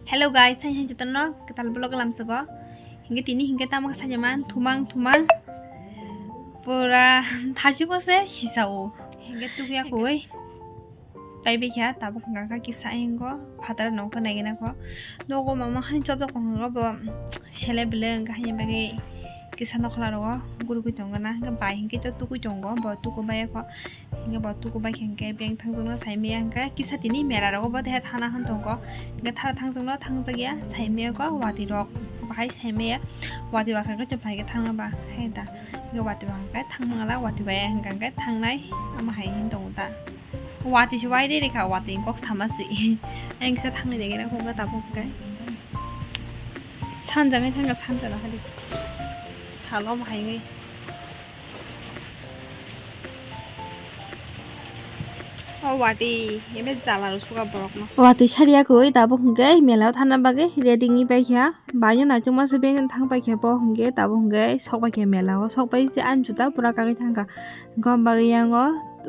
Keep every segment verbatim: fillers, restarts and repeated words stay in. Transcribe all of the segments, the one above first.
Hello guys, hai hai jotono kwtal vlog lamsugo. Hingke tini hingke tamo khe sajaman thumang thumang. Pura thasiko se sisao. Hingke tukya koi. Tai bekha tabuk hingka kisa hingo phataro nongkha naigena kho. Nogo mama hai chobok hingka bo sele bele hingka hai bagwi kisa nokhola rogo gurugwi tongkha na. Hingke bai hingke to tukui tongo, bo tuku bai kho. Hingke bo tuku bai khe hingke beng thangjakno saimaya hingke kisa tini mela rogo bo teha thana hwn tongo. Hingke thana thangjakno thangjak ya saimaya kho watwi rok. Bahai saimaya watwi ba khe chwng phai khe thangna ba hai da. Hingke watwi ba hingke thangmangla watwi bai hingke hingke thangnai ama hai hin tongo ta. Watwi se wai de rekha watwi kok sama se. Ang kisa thangni dege na kok tabuk hingke. Sanjani thangka sanjana hadi. Salo bahai ngai. O watwi, ebe jala rw suka borok no. Watwi sariya koi tabuk hingke mela o thana bagwi ready wngwi paikha. Baino naichukma se beng thang paikha bo hingke tabuk hingke sok paikha mela o. Sok pai se ani juta pura kagwi thangkha. Gom bagwi yango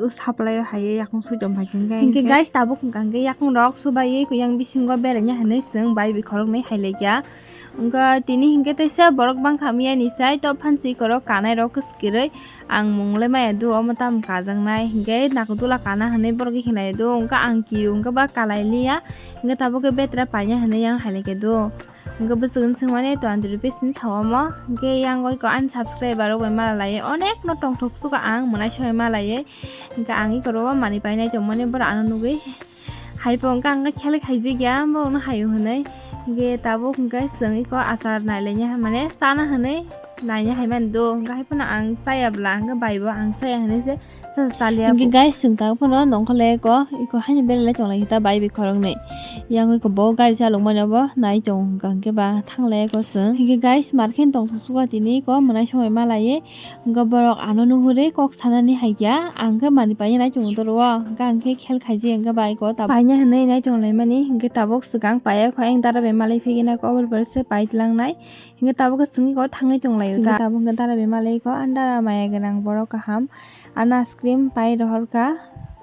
supply o hai yakung sui tong paikha hingke. Hingke guys tabuk hingka hingke yakung rok subai koi yang bisingo beraina hinwi chwng bai bikhorok nwi hai laikha. Wngkha tini hinkhe teisa borok bangkha miyani sai to phansi korok kanai rok kwchwkirwi ang mungwlwi maya do omo tamo kajaknai hinkhe nakotola kana hinwi borok wngkha nai do wngkha ang kiyo wngkha ba kalai liya hinkhe tabukhe betra paina hinwi yang hai laikha do hinkhe bwswk wng swngmani twenty rupees hinwi sao omo hinkhe yang oi ko ani subscriber rok bai mala laiwi onek no tongthok suka ang mwnai soi malaiwi hinkhe ang iko ro manwi painai tongmani borok ano nugwi. Hai po wngkha ang khe khel khaijak ya, bo no hai hwnwi. Hinkhe tabuk hinkhe chwng iko achar nailaina hai mane chana hwnwi naina hai mani do. Hinkhe hai phano ang chaya bwla, hinkhe bai bo ang chaya hwnwi se cha chaliya. Hinkhe guys, chwng tabuk phano nongkhor le iko, iko haino belai lai tonglai khe ta bai bi khoroknwi. Yang iko bo gari chalok mani bo nai tongo hinkhe ba thanglai iko chwng. Hinkhe guys, mar khe tong thok suka tini iko mwnai somoi malaiwi. Hwnkhe borok ano nuhurwi kok sanani hai kha, ang khe manwi paina nai tongo doro o, hwnkhe ang khe khel khaijak hwnkhe bai ko tabuk paina hinwi nai tonglaimani, hwnkhe tabuk swkang paiya kho, ayang dara bai malai phigwi nai khe, oboni pore se pai tlangnai, hwnkhe tabuk khe chwngwi khe thangwi tonglaio ta, tabuk hwnkhe dara bai malai kho, ani dara maya gwnang borok kaham, ano ice cream pai rohor kha,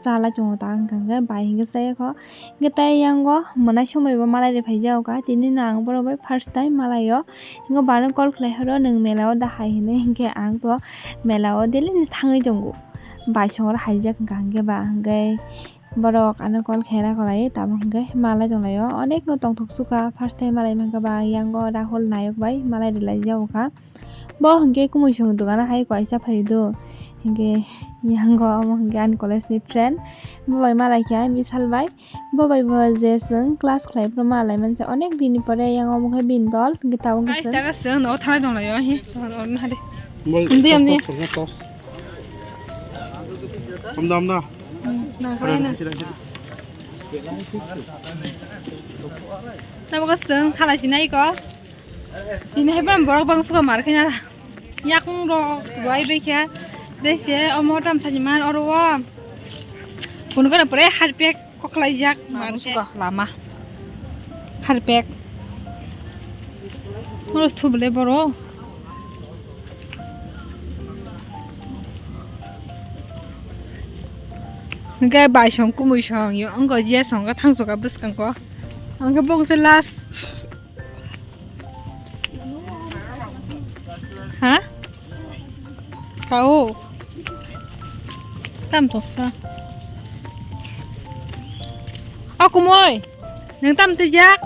chalai tongo ta, hwnkhe bai hwnkhe chaya kho. Hwnkhe tei yango mwnai somoi bo malai rw phai jak kha, tini no ang borok bai first time malai o. Hwnkhe bo ano call khlai horo, "Nwng mela o da hai?" hinwi. Hwnkhe ang to mela o daily ni thangwi tongo, bai songora haijak hwnkha hwnkhe ba. Hwnkhe borok ano call khaina khlai tamo hwnkhe malai tonglai o, onek no tongthok sukha, first time malai mankha ba. Yango Rahul Nayok bai malai rwlai jak kha. Bo hwnkhe kumui song dogano hai kaisa phai do. Hwnkhe yango omo hwnkhe ani college ni friend. Bo bai malai kha Bishal bai. Bo bai bo je chwng class khlai phuru malai manse onek din ni pore yang omo khe bini dol hwnkhe tabuk khe chwng. Guys, daga chwng no thanai dong laio hi. Amdi, amdi. Amda, amda. Hmm, nang khlai na. Tabuk khe chwng thalai sinai ko. Tini hai borok bang suka mar khe na. Yakung rok rwai bai khe. Dei se omo tam sani man oro o. Phone kora pore harpek koklai jak mar khe. Suka lama. Harpek. Oro thubule boro. Hwnkhe bai song kumui song yo wngkha je song khe thangsuka bwskango. Hwnkhe bokse last. Ha? Kao. Tam toksa. O kumui. Nwng tam twijak?